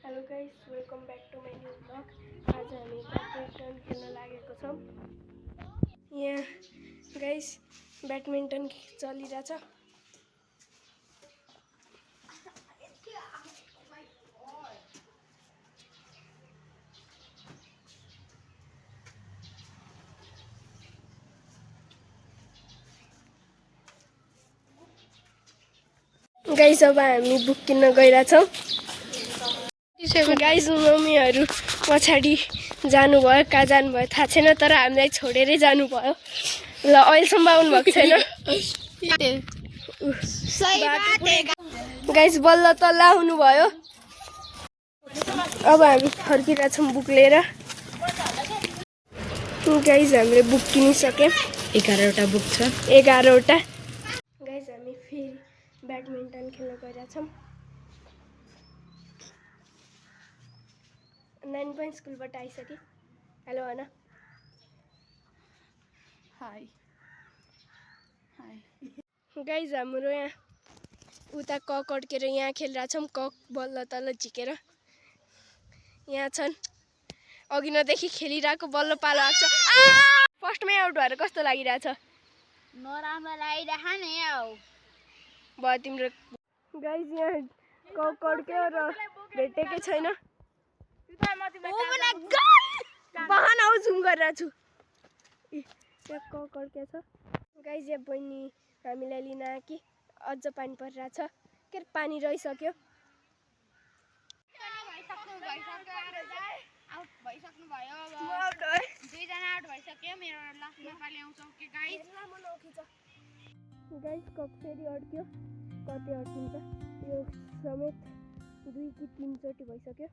Hello guys, welcome back to my new blog. आज हामी badminton खेल्न लागेको छौँ। यहाँ गाइस ब्याडमिन्टन चलिरहेछ। गाइस अब हामी बुक किन्न गइरहेछौँ। गाइस मम्मीहरू पछाडि जानुभयो, कहाँ जानुभयो थाहा छैन, तर हामीलाई छोडेरै जानुभयो। ल अहिलेसम्म आउनु भएको छैन। गाइस बल्ल तल आउनुभयो। अब हामी फर्किरहेछौँ बुक लिएर। गाइस हामीले बुक किनिसक्यौँ। 11वटा बुक छ। 11वटा। गाइस हामी फेरि ब्याडमिन्टन खेल्न गइरहेछौँ। 9 पनि स्कुलबाट आइसके। हेलो भन। हाई गाइस हाम्रो यहाँ उता कक अड्केर यहाँ खेलिरहेछौँ। कक बल्ल तल झिकेर यहाँ छन्। अघि नदेखि खेलिरहेको बल्ल पालो आएको छ। फर्स्टमै आउट भएर कस्तो लागिरहेछ? नराम्रो लागिरहेको नि भयो तिम्रो। गाइस यहाँ कक अड्क्यो र भेटेकै छैन। बहाना हो, जुम गरिरहेको छु। यहाँ कक अड्केछ। गाइस यहाँ बहिनी हामीलाई लिन आयो कि अझ पानी परिरहेछ। के पानी रहिसक्यो। गाइस कक फेरि अड्क्यो। कति अड्किन्छ यो समेत 2 कि 3 चोटि भइसक्यो।